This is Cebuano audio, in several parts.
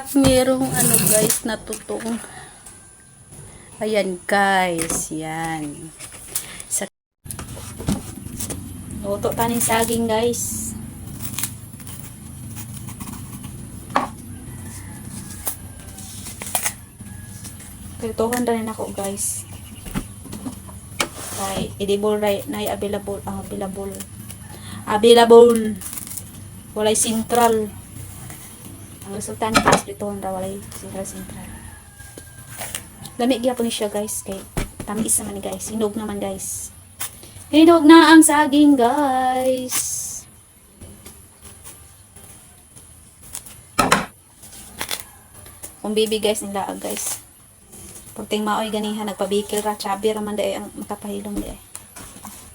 At merong ano, guys, natutong. Ayan, guys, yan. Sa Luto taning saging, guys. Prituhan rin ako, guys. Kay edible right na available, ah, available. Available. Walay sentral. Ang resulta ni guys, prituhan ra walay sentral sentral. Lami gyapon ni siya, guys, kay tamis naman ni, guys. Hinog naman, guys. Hinog na ang saging, guys. Kung bibi, guys, nila guys. Pagting maoy ganihan, nagpabikil ra, chubby ra man day ang makapahilom day.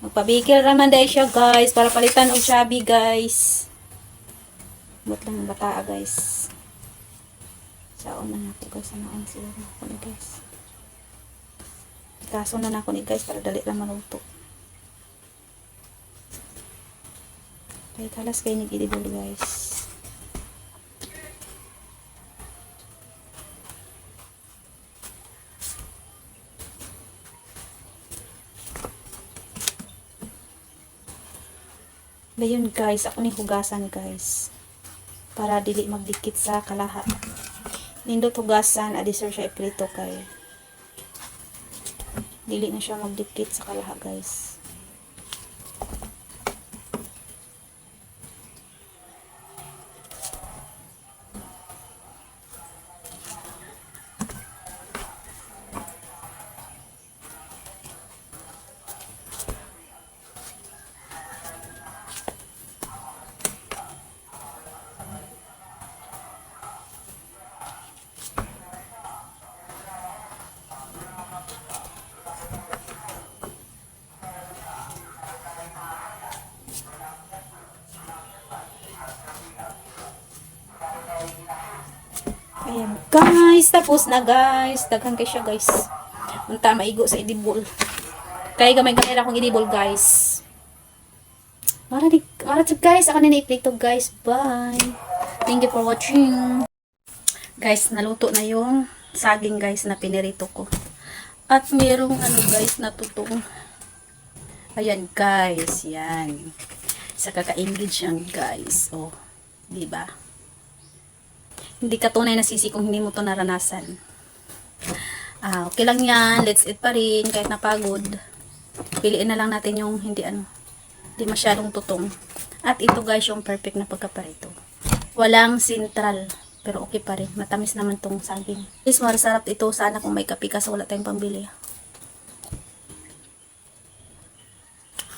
Magpabikil ra man day siya, guys, para palitan og chubby, guys. But lang ang bataa, guys. Saon na nako, guys, ano ang siguro ako ni, guys. Kaso na nako ni, guys, para dali ra maluto. Kay kalas kay nag-edible, guys. Dayon, guys, ako ni hugasan, guys. Para dili magdikit sa kalaha. Nindot hugasan, adi sir siya iprito kay dili na siya magdikit sa kalaha, guys. Ayan, guys, tapos na, guys. Daghan kay siya, guys. Unta maigo sa edible. Kay gamay gamay ra akong edible, guys. Mara di mara to, guys, ako na na-iprito, guys. Bye. Thank you for watching. Guys, naluto na yung saging, guys, na pinirito ko. At merong ano, guys, natutong. Ayan, guys, yan. Sa kaka-engage yan, guys. Oh, 'di ba? Hindi ka tunay na sisi kung hindi mo to naranasan. Ah, okay lang yan. Let's eat pa rin kahit napagod. Piliin na lang natin yung hindi ano, hindi masyadong tutong. At ito, guys, yung perfect na pagkaparito. Walang sentral. Pero okay pa rin. Matamis naman tong saging. Guys, masarap ito. Sana kung may kape kasi wala tayong pambili.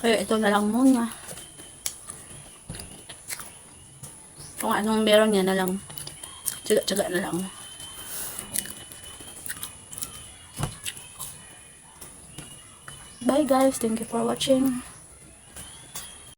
Kaya ito na lang muna. Kung anong meron niya na lang. Tsaga-tsaga na lang. Bye, guys. Thank you for watching.